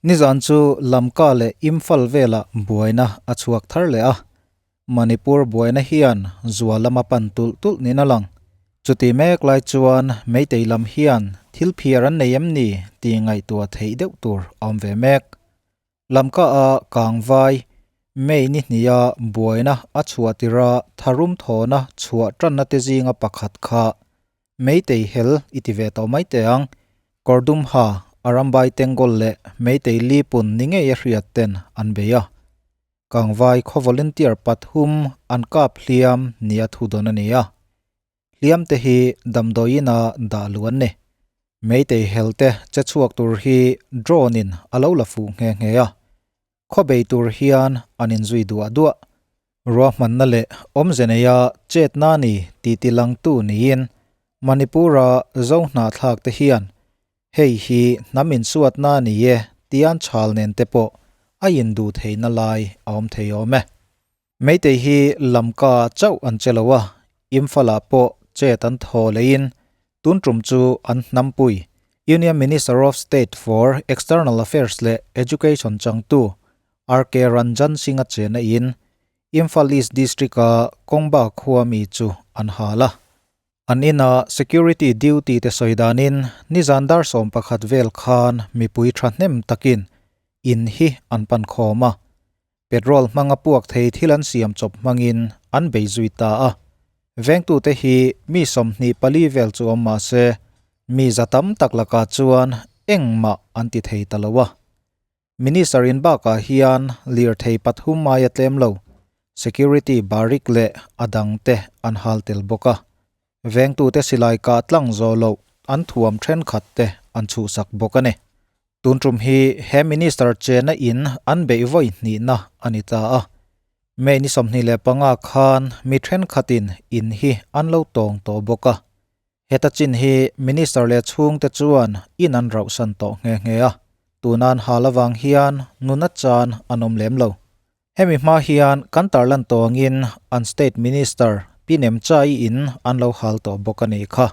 Nizan chu Lamka leh Imphal velah buaina a chhuak thar leh a, Manipur buaina hian zual lama pan tulh tulh niin a lang. Chuti mek lai chuan Meitei lam hian thil phiar an nei em ni tih ngaihtuah theih deuh tur a awm ve mek. Lamka a kangvai May ni hniha buaina a chhuah tirha tharum thawhna chhuah tanna te zinga pakhat kha Meitei hel i ti ve tawh mai teh ang. Kawrdum ha, Arambai Tengol leh Meitei Lipun ni ngei a hriat ten an bei a. Kangvai khaw volunteer pathum an kap hliam nia thu dawn a ni a. Hliam te hi damdawiin a dah luh an ni. Meitei hel te che chhuak tur hi drone in a lo la fuh nghe nghe a. Khaw bei tur hian an inzui duah duah. Ruahmanna leh awmze neia chetna ni tih tilangtu niin Manipur-a Zo hnahthlak te hian hei hi hnam insuatna ni e tian chhal nen te pawh a induh theihna lai a awm thei awm e. Meitei hi Lamka chauh an che lo a, Imphal-ah pawh chet an thaw leiin tun tum chu an hnampui Union Minister of State for External Affairs leh Education changtu RK Ranjan Singh-a chena in Imphal East District-a Kongba khua mi chu an hal a. An ina security duty te sawi danin nizan dar 11 vel khan mipui thahnem takin in hi an pan khawm a. Petrol hmanga puak thei thil an siam chawp hmangin an bei zui ta a. Vengtu te hi mi 24 vel chu awm mah se mi zatam tak lakah chuan engmah an ti thei ta lo a. Minister in bakah hian lir thei pathum mai a tlem lo. Security barik leh adang te an hal tel bawk a. Vengtu te silai ka tlang zo lo an thuam then khat te an chu sak bawk ani. Tun tum hi he minister chena in an bei voi hni na ani ta a. May ni 25 khan mi then khatin in hi an lo tawng to bawk a. Heta chin hi minister le chhung te chuan in an rauh san tawh nghe nghe a. Tunan halawang hian nuna chan an awm lem lo. Hemi hma hian kan tarlan tawngin an state minister Pinem Chai in an lo hal tawh bawk ani kha.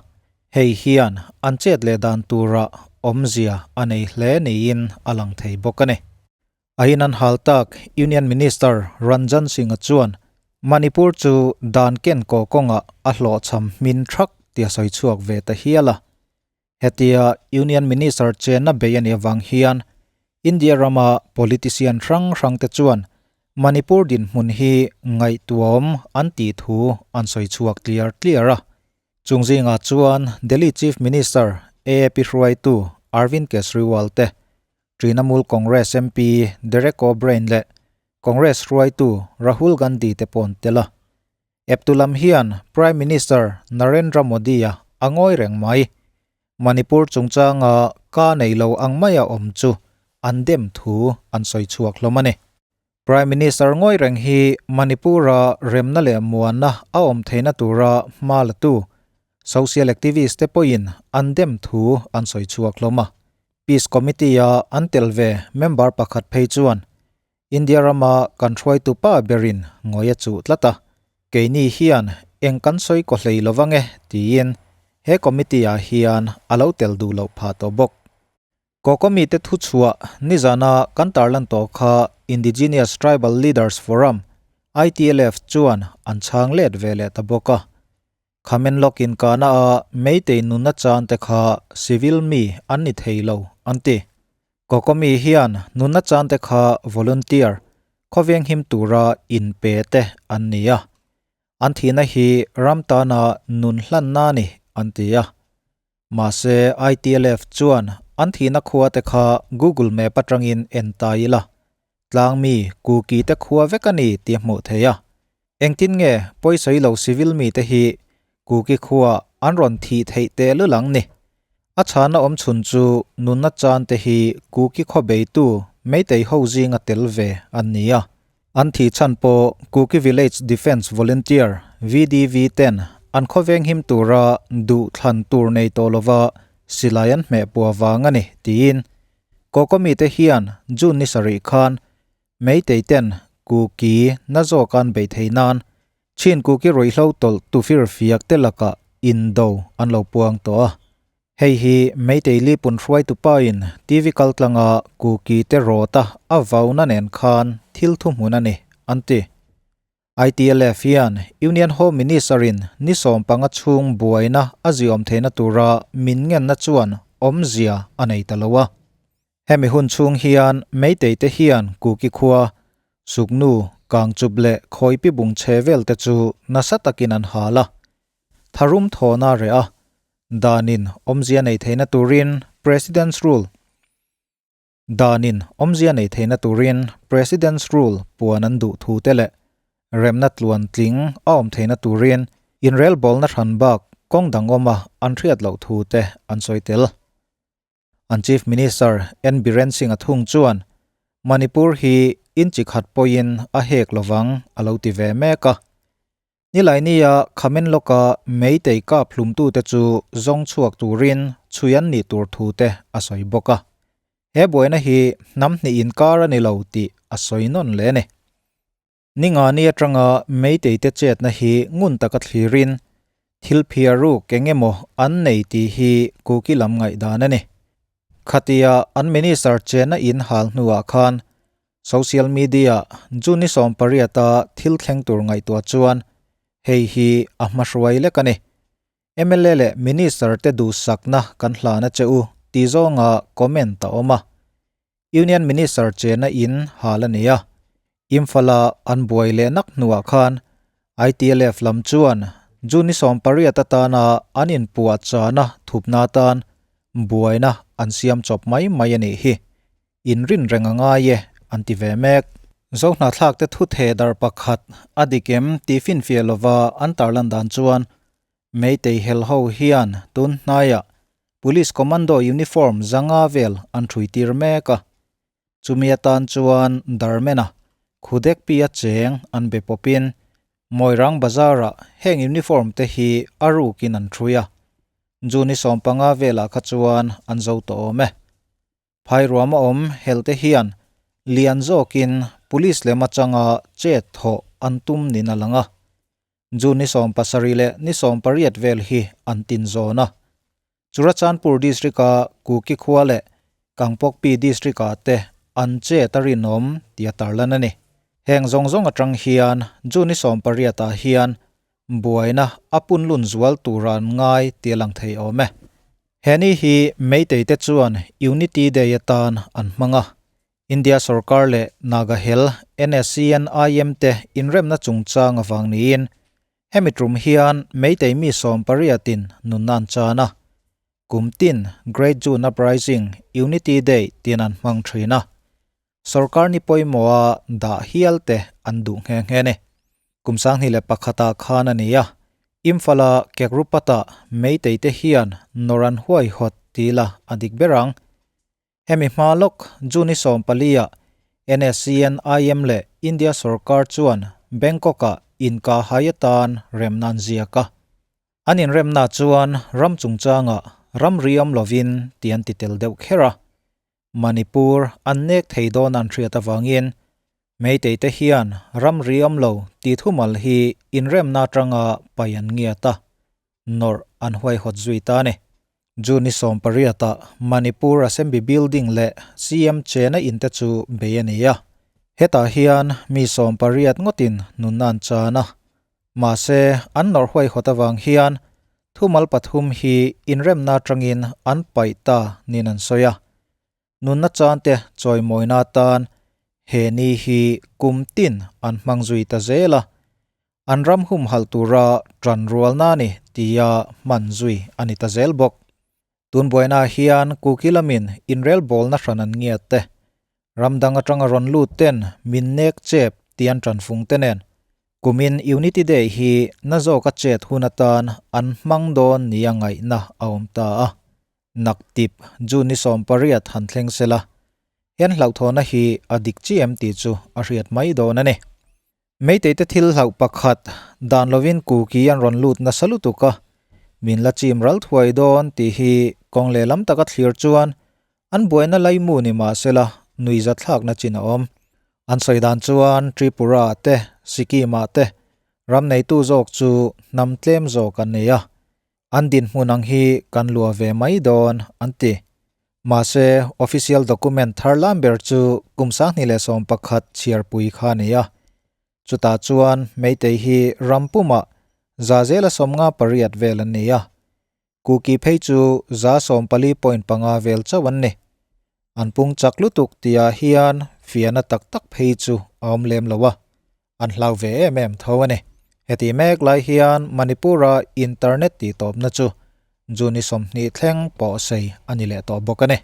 Hei hian an chet le dan tura awmzia anei hle niin a lang thei bawk ani. Ahin an hal tak Union Minister Ranjan Singh a chuan Manipur chu dan ken ko konga a hlo cham min thak tia soi chuak ve ta hiala. Hetia Union Minister chena bei ani awang hian India rama politician rang rang te chuan Manipur din hmun hi ngai tuam an ti thu an soi chuak clear clear a. Chungzinga chuan Delhi Chief Minister AAP Hruaitu Arvind Kejriwal te Trinamool Congress MP Derek O'Brien le Congress Hruaitu Rahul Gandhi te pon tela. Eptulam hian Prime Minister Narendra Modi a angoi reng mai. Manipur chungchanga ka nei lo ang maya om chu an dem thu an soi chuak hlomani. Prime Minister ngoi reng hi Manipura remna le muana a om theina tura malatu social activist te poin an dem thu an soi chuak hloma. Peace Committee a an telve member pakhat phei chuan India rama kan hruai tu pa berin ngoya chu tlata keini hian eng kan soi ko hlei lovange tiin he committee a hian alo tel du lo pha to bawk. Ko committee thu chua nizana kan tarlan to kha Indigenous Tribal Leaders Forum ITLF chuan an chang let vele ta bawka. Khamen lokin kana a meitei nuna chan te kha civil mi an ni theilo anti. Kokomi hian nuna chan te kha volunteer khaweng him tura in pe te an nia. An thina hi ramtana nun hlan na ni antia. Ma se ITLF chuan an thina khuwa te kha Google Map atangin en taila. Tlang mi kuki te khuwa vekani ti hmu theia. Engtin nge poisoi lo civil mi te hi kuki khuwa an ron thi thei te lulang ni. A chana om chun chu nunna chan te hi kuki kho bei tu meitei ho zinga tel ve an nia. An thi chan po Kuki Village Defense Volunteer VDV 10 an khoweng him tura du thlan tur nei to lova silayan me puwa wangani tiin. Kokomi te hian June ni sari khan meitei ten kuki na zo kan bei theinan chin kuki roihlo tol tu fir fiak te laka indo an lo puang to a. Hei hi Meitei Lipun hruaitupa in TV kaltlanga Kuki te rawta a vauna nen khan thil thuhmun a ni, an ti. ITLF hian Union Home Minister in ni 15 chhung buaina a ziawm theihna tura min ngenna chuan awmzia a nei ta lo a. Hemi hun chhung hian Meitei te hian Kuki khua, Suknu, Kangchup leh Khawipi bung chhe vel te chu nasa takin an hal a. Tharum thawhna a reh a, danin awmzia nei theihna turin President's Rule Danin awmzia nei theihna turin President's Rule puan an duh thu te leh remna tluan tling a awm theihna turin inrelbawlna hran bak kawng dang awma an hriat loh thu te an sawi tel. An Chief Minister N Biren Singh a thung chuan Manipur hi inchi khat pawhin a hek lovang a lo ti ve mek a. Nilaini-a Khamen lawka Meitei kap hlumtute chu zawng chhuak turin chhui an nih tur thu te a sawi bawk a. He buaina hi hnam hnih inkar a ni lo tih a sawi nawn leh a ni. Ningani atanga Meitei te chetna hi ngun taka thlirin thil phiar ruk eng emaw an nei tih hi Kuki lam ngaihdan a ni. Khatia an minister chenna in hal hnuah khan social media June ni 18 a thil thleng tur ngaihtuah chuan hei hi a hmahruai lek a ni. Mla leh minister te duhsakna kan hlan a che u tih zawnga comment a awm a. Union Minister chena in hal a nei a, Imphal-a an buai leh nak hnuah khan ITLF lam chuan June ni 18 atana an inpuah chana thupna atan buaina an siam chawp mai mai a nih hi. Inrin reng a ngai e, an ti ve mek. Zohnahthlakte thu theh dar pakhat a dik em tih finfiah lova an tarlan dan chuan Meitei hel ho hian tun hnaiah Police Commando uniform zanga vel an ṭhui tir mek a. Chumi atan chuan Darmena, Khudekpi a cheng an be pawpin Moirang Bazar-ah heng uniform te hi a rukin an ṭhui a. June 15 velah kha chuan an zo tawh awm e. Phairuam a awm helte hian lian zawkin Police lem atanga chet thawh an tum nin a lang a. June ni 17 leh ni 18 vel hi an tin zawn a. Churachandpur District-a Kuki khua leh Kangpokpi District-ah te an chet a rinawm tih a tarlan a ni. Heng zawng zawng atang hian June ni 18 ah hian buaina a punlun zual tura an ngai tih a lang thei awm e. He ni hi Meitei te chuan Unity Day atan an hmang a. India sorkar leh Naga Hel, NSCN-IM te inremna chungchang avang niin hemi tum hian Meitei mi 18 in nunna an chan a. Kum tin Great June Uprising, Unity Day tiin an hmang thin a. Sorkar ni pawimawha dah hial te an duh nghe nghe ni. Kum 2001 ah khan a ni a, Imphal-a Kekrupata Meitei te hian nawr an huaihawt ti la a dik ber ang. Hemi hma lawk June 14 ah NSCN-IM leh India sorkar chuan Bangkok-ah inkahhai atan remna an ziak a. An inremna chuan ram chungchangah ramri awm lovin tih an ti tel deuh kher a. Manipur an nek thei dawn an hriat avangin Meitei te hian ramri awm lo tih thumal hi inremna atanga pai an ngiat a, nawrh an huaihawt zui ta a ni. June ni 18 ah Manipur Assembly Building leh CM chena in te chu bei a ni a. Hetah hian mi 18 ngawtin nunna an chan a. Mahse, an nawrh huaihawt avang hian thumal pathum hi inremna atangin an paih ta niin an sawi a. Nunna chan te chawimawina atan he ni hi kum tin an hmang zui ta zel a. An ram humhalh tura tan rualna a ni tia hman zui a ni ta zel bawk. Tun buainaah hian Kuki lamin inrelbawlna hran an ngiat te, ram dang atanga rawn lut ten min nek chep tih an tan fung te nen kumin Unity Day hi na zawka chet hun atan an hmang dawn nia ngaihna a awm ta a. Naktip June ni 18 han thleng sela, hian hlauhthawhna hi a dik chi em tih chu a hriat mai dawn a ni. Meitei te thil hlauh pakhat dan lovin Kuki an rawn lut nasa lutuk a, min la chim ral thuai dawn tih hi kawng lehlam taka thlir chuan an buaina laimu ni mahsela nuihza thlakna chin a awm. An sawi dan chuan Tripura te, Sikkim ah te ram neitu zawk chu hnam tlem zawk an nei a. An dinhmun ang hi kan luah ve mai dawn, an ti. Mahse, official document thar lam ber chu kum 2011 chhiarpui kha a ni a. Chutah chuan Meitei hi ram pumah 58% vel an ni a. Kuki phei chu 14.5 vel chauh an ni. An pung chak lutuk tihah hian fiahna tak tak phei chu a awm lem lo a, an hlau ve em em tho a ni. Heti mek lai hian Manipur-a internet tihtawpna chu June 20 thleng pawh sei a ni leh tawh bawk a ni.